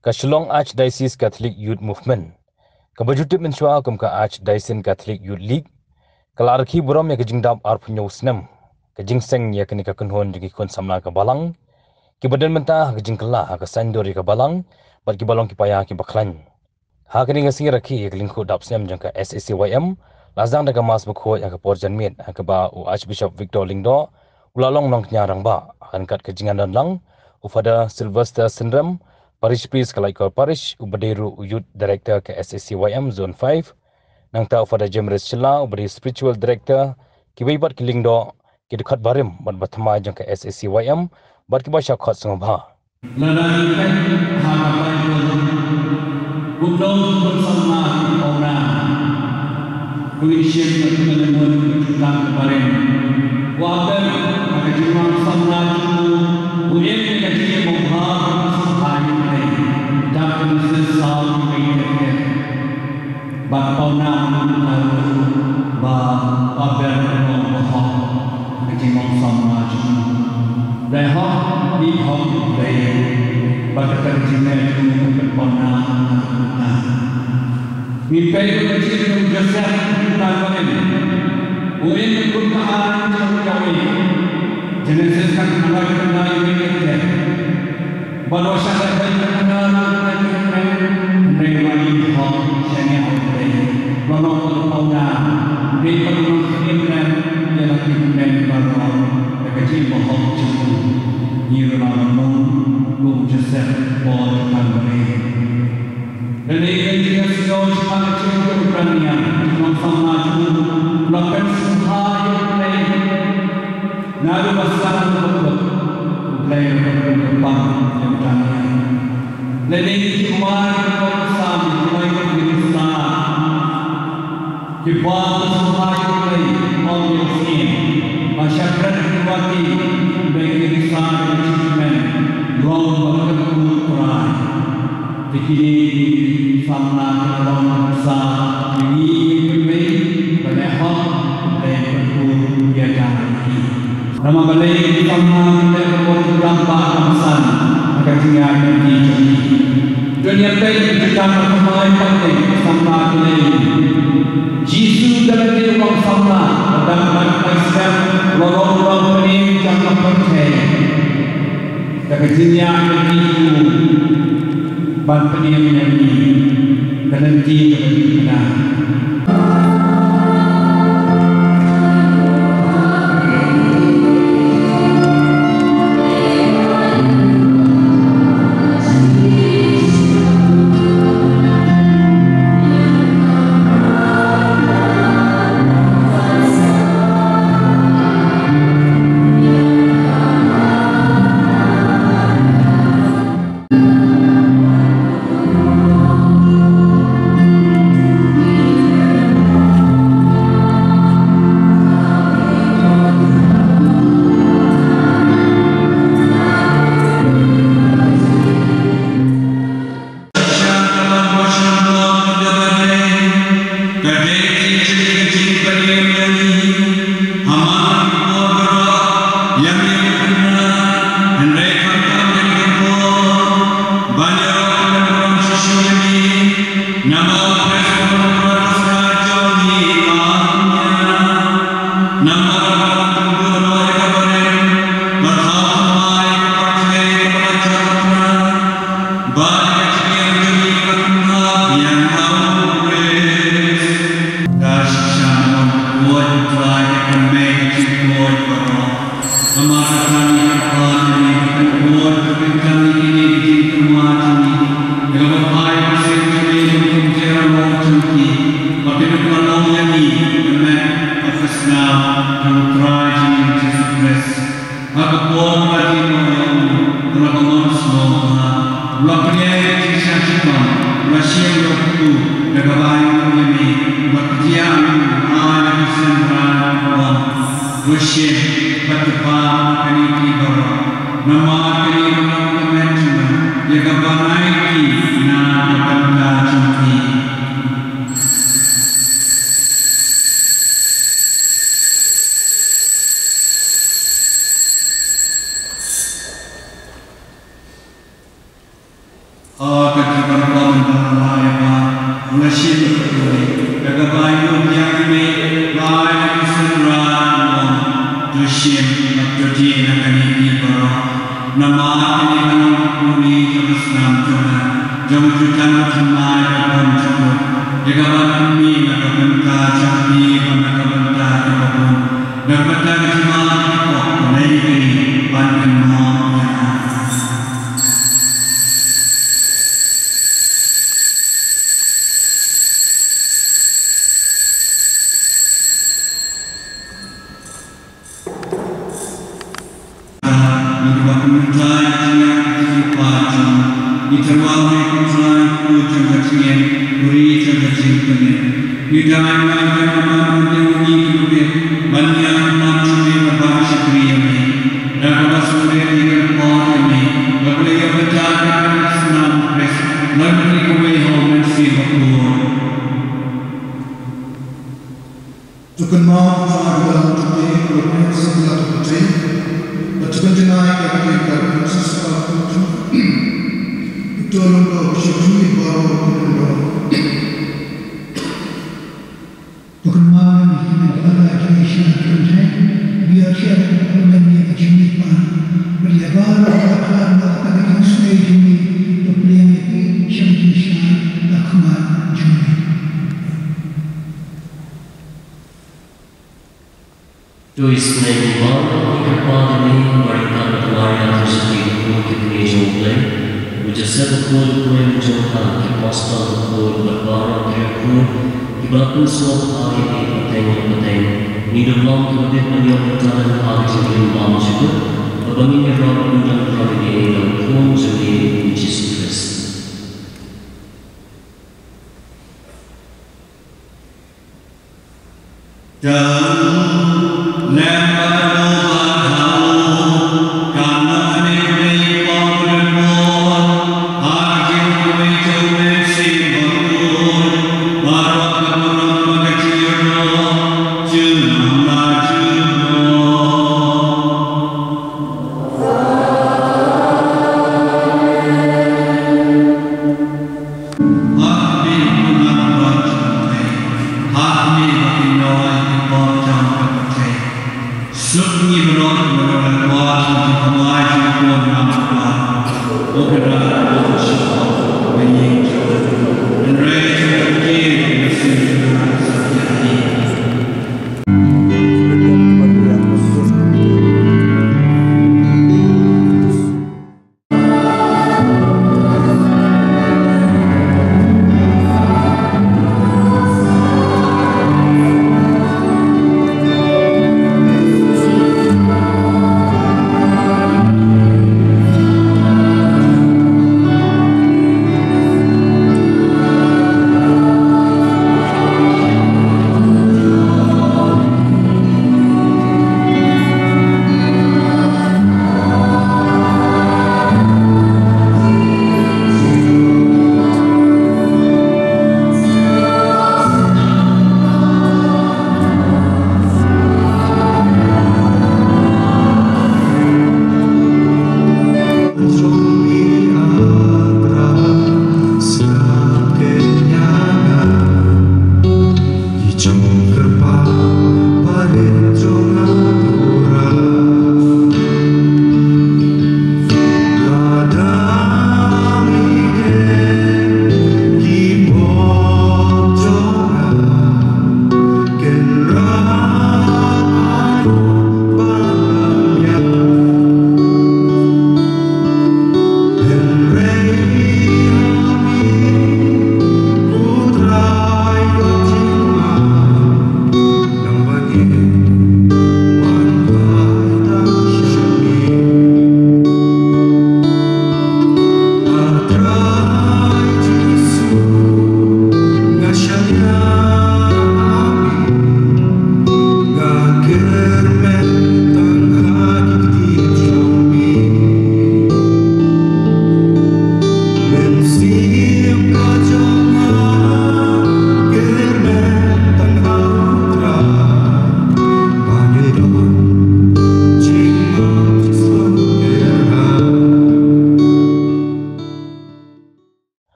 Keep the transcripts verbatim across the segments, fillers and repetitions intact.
Ka Shillong Archdiocese Catholic Youth Movement, kaba ju tip mynshuwa kum ka Archdiocesan Catholic Youth League, ka la rakhi burom ïa ka jingdap arphew hynñiew snem ka jingseng ïa kane ka kynhun jong ki khun samla ka Balang, kiba don mynta ha ka jingkylla ha ka saiñdur ïa ka Balang bad kiba long ki paia kiba khlaiñ. Ha kane ka sngi rakhi ïa ka lyngkhuh dap snem jong ka S A C Y M, la sdang da ka Mass Bakhuid ha ka por janmiet, ha kaba u Archbishop Victor Lyngdoh u la long nongkñia rangbah, ryngkat ka jingïadon lang u Father Sylvester Synrem, Parish Priest ka Laitkor Parish, uba dei ruh u Youth Director ka S A C Y M Zone five, nangta u Father Jemrith Shylla, uba dei Spiritual Director, kiwei pat ki Lyngdoh, ki dkhot barim bad bathymmai jong ka S A C Y M bad kiba shah khot sngewbha. Lada ngi peit ha ka Baibl, kumno ki khun samla ki pawnam, u Ishim bad u Philemon, ki jutang ki barim. Wat ha ka jinglong samla jong u, u im ïa ka jingïabynta bad ka sngewbha ïa U Blei. Dap Genesis saw, wei ter ter. Bad pawnam u Adam bad u Abel u long bahok ha ka jinglong samla jong u. Dei hok, dei hok U Blei. Bad kata ka jingngeit jong u ka pynpawnam ha ka kyrdan. Ngin peit ruh ka jingim jong u Joseph, u khynnah barim. U im kum ka ar jong u Joseph. Genesis khatkhyndai, khyndai, wei ter ter. Bad wat sha ka dei ka khynnah ka jingkmen, hynrei wat ïehok shaniah ha U Blei. Ba long ka pawnam, dei ba long ka jingkmen ïa la ki kmen baroh. Da ka jingbahok jong u, ngi ruh la long kum u Joseph, por jutang barim. Lane ka jingïasngew shaphang ka jingim jong u Branniang, jong u samla jong u, u la pynsngewbha ïa U Blei. Naduh ba sdang u bakut, U Blei u la kyrpang ïa u Branniang. Lane ki jingbam jong u Sam, ki jingbam jong u Sam, ki ba sngewbha ïa U Blei, ong ïa u Sam, ba shah bret ha ki wati, U Blei u la kyrpang ïa u Sam, long ba kyrkhu Trai. Te kine ki samla ki la long nuksa ïa ngi, ngi pynbeit ba leh hok, leh kyrkhu ïa ka ïa ki. Namar balei ki samla ki leh ka bor ki kam ba kam san ha ka jingïaid lynti jong ki. To ngin peit ki jutang ba thymmai pat ki samla ki leh. Jisu da lade u long samla, ba dang bad khlaiñ snem, u la long u nongpynim jong ka pyrthei. Da ka jingïaid lynti jong u ban pynïeng ïa ngi ka lynti kaba duna. Ha ka por ba la ïoh ïa u, u la pynïaid ïa ka jingshah shitom, u la shim ïa u kpu da kaba ai ïa u, u la kyndiah ïa u, u ai ïa ka sem bra, u ong, to shim bad to pah kane ki baroh, namar kane ka long ka met jong nga, ïa kaba nai ki na ka bynta jong phi. Ka jubab ka mynta la ïa ba nga shim ka kuri da kaba ïa u biang jong me ba ïa ki synran ong to shim bad to die na kane ka baroh. Namar kane ka long ka kuri jong ka snam jong nga, jong ka jutang ka thymmai ka bun jong u, ïa kaba pynmih na ka bynta jong phi bad na ka bynta jong ka bun, na ka bynta ka jingma jong ka pop. Kane ka ban kynmaw ïa nga. Ngi kyrpad kumta ïa ka jingïaid ka jingpait jong ngi, ngi tyrwa ïa ka jingpait jong ka jingim, uri jong ka jingpynim. Ngi dang ai ngi ban ngi ki bit ban ïa ka nam jong ngi ban shakri ïa ngi. Da kaba sngewdei ngi kan pait ïa ngi, ba ka lei ïa ka jingïaid ka snam Khrist, lem bad ngi kawei ha U Mynsiem Bakhuid. To kynmaw ïa ka jingïaid ka snam Khrist, bad to kynmaw ïa ka jingïaid ka snam Khrist. To long ka bishop jong ngi baroh ki don. To kynmaw ïa ngi ki nongpynïaid jong ngi sha ka jingïaid, ïa sha ka jingïaid pan. Bad ïa baroh ka jingïaid ka jingïaid jong ngi, to plie ïa ki sha ka jingïaid ka khmat jong ngi. To isynei ïa ngi baroh, ngi kyrpad ïa me, Maria Bad Maria Joseph bakhuid, ki kmie jong U Blei, u Joseph bakhuid, u briew jong ka, ki apostol bakhuid, bad baroh ki bakhuid kiba la pynsngewbha ïa ngi pateng la pateng. Ngi dang long kiba bit ban ïoh ban tharai ha ka jingim ba jukut, bad ba ngin ïaroh ban don ha ïa ngi da U Khun jong ngi U Jisu Khrist.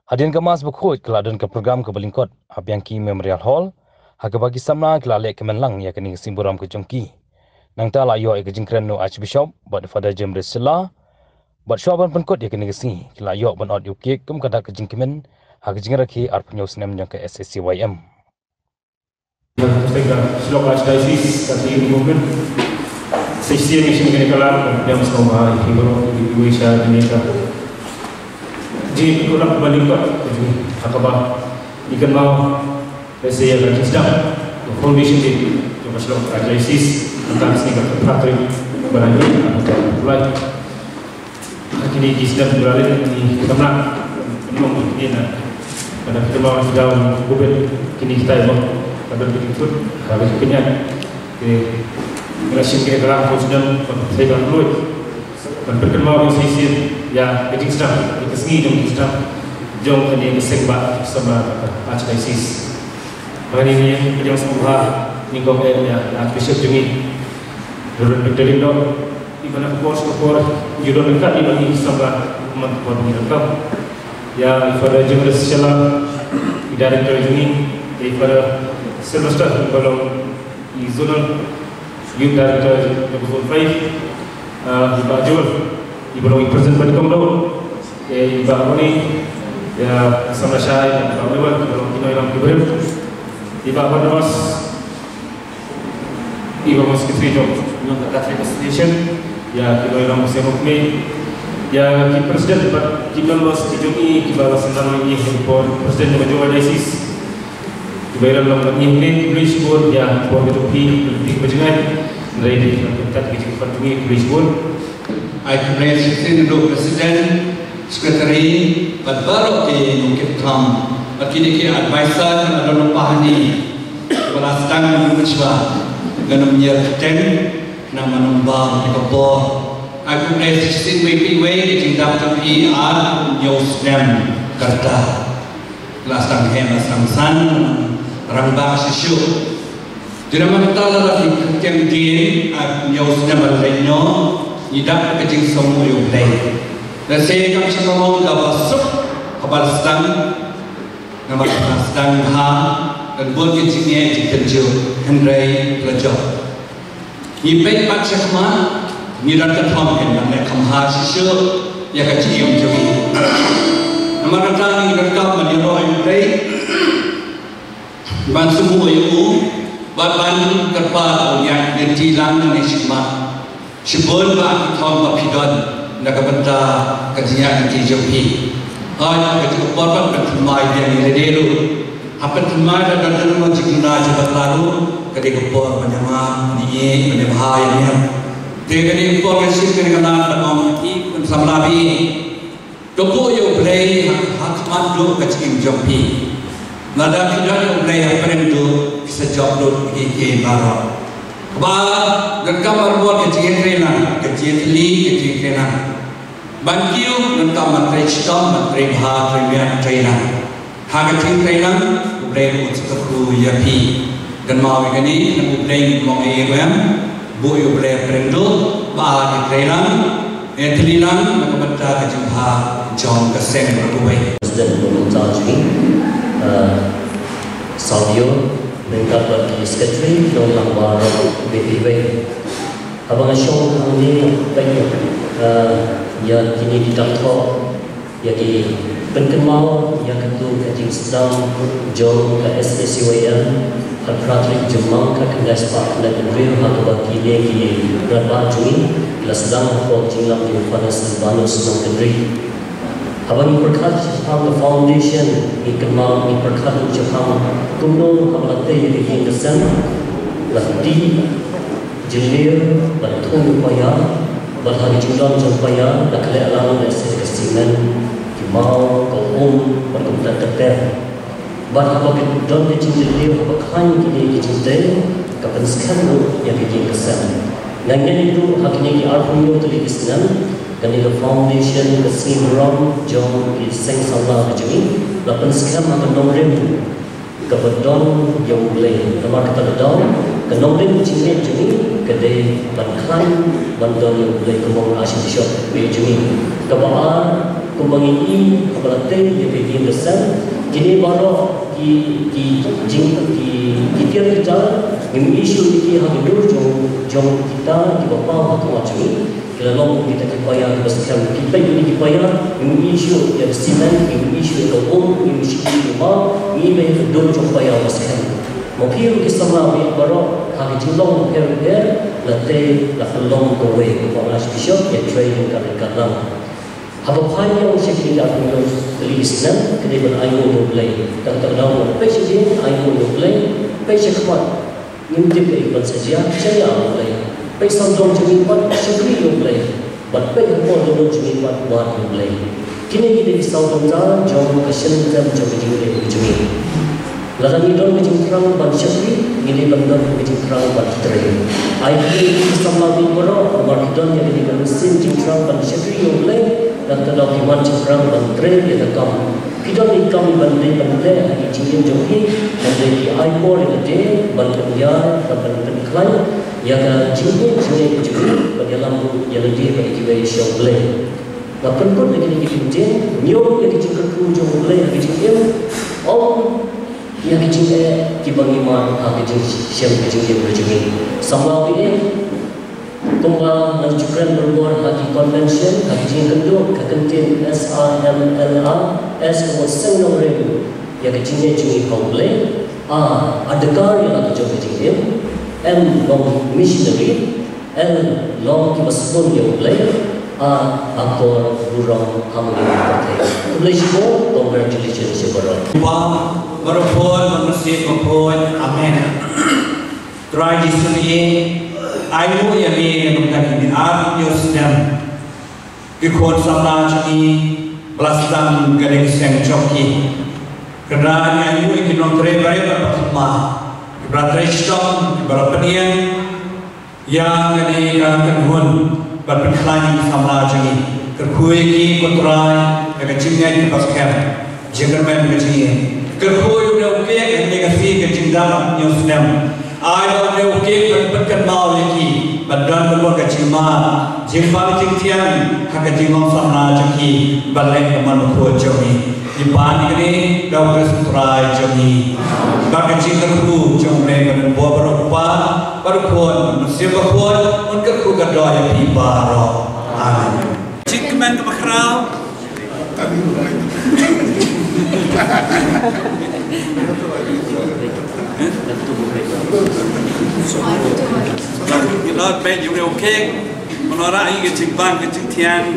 Hadien ka Mass bakhuid ka la don ka program kaba lyngkot ha Bianchi Memorial Hall, ha kaba ki samla ki la leh kmen lang ïa kane ka sngi burom ka jong ki. Nangta la ïoh ïa ka jingkren na u Archbishop bad Father James Shylla, bad shuwa ban pynkut ïa kane ka sngi ki la ïoh ban ot ïa u cake kum ka dak ka jingkmen ha ka jingrakhe arphew snem jong ka S A C Y M. Shlok Archdiocese ka ti movement. Shisien ngi shim kane ka lad, ïa, sngewbha ïa phi baroh, ïa phi wei sha kane ka jingïakhun ba lyngkot, ha kaba ngi kynmaw lehse ïa ka jingsdang ka foundation day jong ka Shlok Archdiocese, ka sngi ka phra tarik ba la ïaid, ha ka July. Ha kine ki snem ba la leit, ngi samla, ngi long kine na, ka dang kynmaw ki daw, kubit kine ki tai mo, ka dang kine tut, ka dang kine. Te ngi la shim kine ka la ko snem, ban pynshai ban lui, ban pynkynmaw ïa shisien ïa ka jingsdang, ïa ka sngi jong ka jingsdang jong kane ka seng ba samla ka Archdiocese. Ba ngi ïa ka jingsngewbha, ngi kong eh ïa Archbishop jong ngi, Reverend Victor Lyngdoh. Iba na ka por sha ka por, ïa don ryngkat iba ngi samla man ka por ngi ryngkat. Ïa i Father James Shylla, i director jong ngi, ïa i Father Sylvester, iba long i zonal youth director jong ka zone five, ah, i Bah Joel, iba long i president ba nyngkong dei, ïa i Bah Ronnie, ïa i samla shai, i Bah Oliver, iba long i nongïalam ki briew, i Bah Barnabas, iba long secretary jong, jong ka Catholic Association, ïa ki nongïalam seng hukmi, ïa ki president bad ki members ki jong ngi kiba la sdang ïa ki por president jong ka Diocese. Kiba ïalam lang bad ngi hangne, khublei shibun ïa ka por ka jong phi, khublei shibun. Hynrei dei ka jingpat jong ngi, khublei shibun. Ai khublei shibun ïa u president, secretary bad baroh ki nongkit kam bad kine ki advisor, ki la don lypa hangne. Ba la sdang mynshwa, ngam ïa kyrteng namar namar ka por. Ai khublei shibun ïa phi wei, ka jingdap jong phi arphew snem ka rta. La sdang heh, la sdang san, rangbah shisha. Te namar kata lada phi kyrteng dien, arphew snem ba la leit noh, ngi dap ka jingsngew ïa U Blei. Lehse kam shym la long kaba suk, kaba la sdang, namar ka sdang ha, kan bun ki jingeh jingkynjah, hynrei ka la jop. Ngi peit pat shakhmat, ngi donkam ban leh kham bha shisha ïa ka jingim jong ngi. Namar kata ngi donkam ban ïaroh ïa U Blei, ban sngewbha ïa u, bad ban kyrpad ïa u, ïa u lynti lang ne shakhmat. Shibun ba ki thong ba phi don na ka bynta ka jingïaid lynti jong phi. Hooid, ka jingkyrpad ban pynthymmai biang ïa lade ruh. Ha pynthymmai da don jingduna jingpynkhlad ruh, ka dei ka por ban ïamap, ban ïeit, ban ïabha ïa miet. Te kane ka por ngan shim kane ka lad ban ong ïa phi, ban samla phi. To buh ïa U Blei ha, ha khmat duh ka jingim jong phi. Lada phi don ïa U Blei hapdeng duh, phi sa jop lut ïa kiei kiei baroh. Kaba, donkam ban bud ka jingïatreilang, ka jingïatylli, ka jingïatreilang. Ban kiew, donkam ban trei shitom, ban trei bha, trei miat, trei lang. Ha ka jingtreilang, U Blei un sa kyrkhu ïa phi. Kynmaw ïa kane, kane U Blei ngim ong ei ei ruh em, buh ïa U Blei hapdeng duh, ba ha ka jingtreilang, eh, ïatylli lang na ka bynta ka jingbha jong ka seng baroh kawei. President Bumta jong ngi, eh, Savio, ryngkat bad ki secretary, nongïalam baroh, bad kiwei. Haba nga shong hangne, peit, eh, ïa kine ki dak thoh, ïa ki pynkynmaw ïa katu ka jingsdang jong ka S A C Y M ha ka phra tarik Jymmang ka khyndai spah khyndai phew hynriew, ha kaba kine ki rangbah jong ngi ki la sdang hapoh ka jingïalam jong u Father Silvanus Nongkynrih. Haba ngi pyrkhat shaphang ka foundation, ngi kynmaw, ngi pyrkhat shaphang kumno haba la tei ïa ka ïing ka sem, la tei jylliew, bad thung u paia, bad ha ka jingdon jong u paia, la khleh lang lehse ka simen, ki maw, ka um, bad kumta ter ter. Bad haba ka don ka jingjylliew, haba khlaiñ kine ki jingtei, ka pynskhem ruh ïa ka ïing ka sem. Nga ngeit ruh ha kine ki arphew hynñiew tylli ki snem, kane ka foundation, ka sngi burom jong ki seng samla ka jong ngi, la pynskhem ha ka nongrim kaba don ïa U Blei. Namar kata ka daw, ka nongrim jingngeit jong ngi ka dei ban khlaiñ, ban don ïa U Blei kum u Archbishop jong ngi. Kaba ar, Kumba ngi i haba la tei ïa ka ïing ka sem, kine baroh ki, ki jing, ki, ki tiar ki tar, ngim i shuh ïa ki ha ka dur jong, jong kita kiba paw ha khmat jong ngi. Ki la long kum kita ki paia kiba skhem. Ki peit ïa ki paia, ngim i shuh ïa ka cement, ngim i shuh ïa ka um, ngim i shuh ïa ka maw, ngi i beit ha ka dur jong paia ba skhem. Ma phi ruh ki samla baroh, ha ki jinglong bapher bapher, la tei, la pynlong kawei, kumba u Archbishop u ïatrei ryngkat ryngkat lang. Haba phai ïa u sha ki da pynlong, ka list na ka dei ban ainguh ïa U Blei. Tang tang daw ban peit sha ki, ainguh ïa U Blei, peit sha khmat. Ngim tip kaei ban sa jia, sha ïa U Blei. Peit sawdong jong ngi pat, shakri ïa U Blei. Bad peit hapoh dohnud jong ngi pat, wad ïa U Blei. Kine ki dei ki saw bynta jong ka shnong jong ka jingim jong ngi. Lada ngi don ka jingthrang ban shakri, ngi dei ban don ka jingthrang ban trei. Ai ki samla baroh, namar ki don ïa kane ka mynsiem jingthrang ban shakri ïa U Blei, da kata daw ki wan jingthrang ban trei ïa ka kam. Ki don ki kam ban leh ban leh ha ki jingim jong ki, ban leh ki ai por ïa lade, ban pynïaid, ban pynkhlaiñ ïa ka jingim jong ki jong ki, ban ïalam ruh ïa lade bad ïa kiwei sha U Blei. Nga pynkut ïa kine ki kyntien, ñium ïa ki jingkyrkhu jong U Blei ha ki jingim, ym ïa ki jingeh kiba ngi mad ha ki jingshem ki jingim ka jong ngi. Samla phi eh, kumba nang ju kren barabor ha ki convention, ha ki jingkynduh, ka kyntien S A M L A, S ka mut seng nongrim ïa ka jingeh jong ngi ha U Blei, A, adkar ïa la ka jong ka jingim, M, long missionary, L, long kiba sbun ïa U Blei, A, akor burom ha ma ngi ka pyrthei. Khublei shibun, congratulations ïa baroh. Ba, baroh khun, ba mynsiem, ba khun. Amen. Trai Jisu ngi, ainguh ïa ngi, ngi bynta ki ar hynñiew snem. Ki khun samla jong ngi, ba la sdang kane ka seng jong ki. Kynrad ngi ainguh ïa ki nongtrei barit bad ba khynnah. Kiba la trei shitom, kiba la pynïeng. Ïa kane ka kynhun, ban pynkhlaiñ ïa ki samla jong ngi. Kyrkhu ïa ki ko Trai, ïa ka jingngeit kaba skhem. Jingkyrmen ka jingim. Kyrkhu ïa une u kek, ïa kane ka sngi ka jingdap hynñiew snem. Ai ba une u kek ban pynkynmaw ïa ki, ban don ka mut ka jingmad, jingpang jingthiang, ha ka jinglong samla jong ki, ban leh ka mon bakhuid jong ngi. Ngi pan ïa kane, da u Khrist u Trai jong ngi. Bad ka jingkyrkhu jong U Blei ba don bor baroh, u Kpa, bad u Khun, bad u Mynsiem Bakhuid, un kyrkhu ka doh ïa phi baroh. Amen. Jingkmen kaba khraw. Ngi la peit ïa une u kek, ban wanrah ïa ka jingpang ka jingthiang.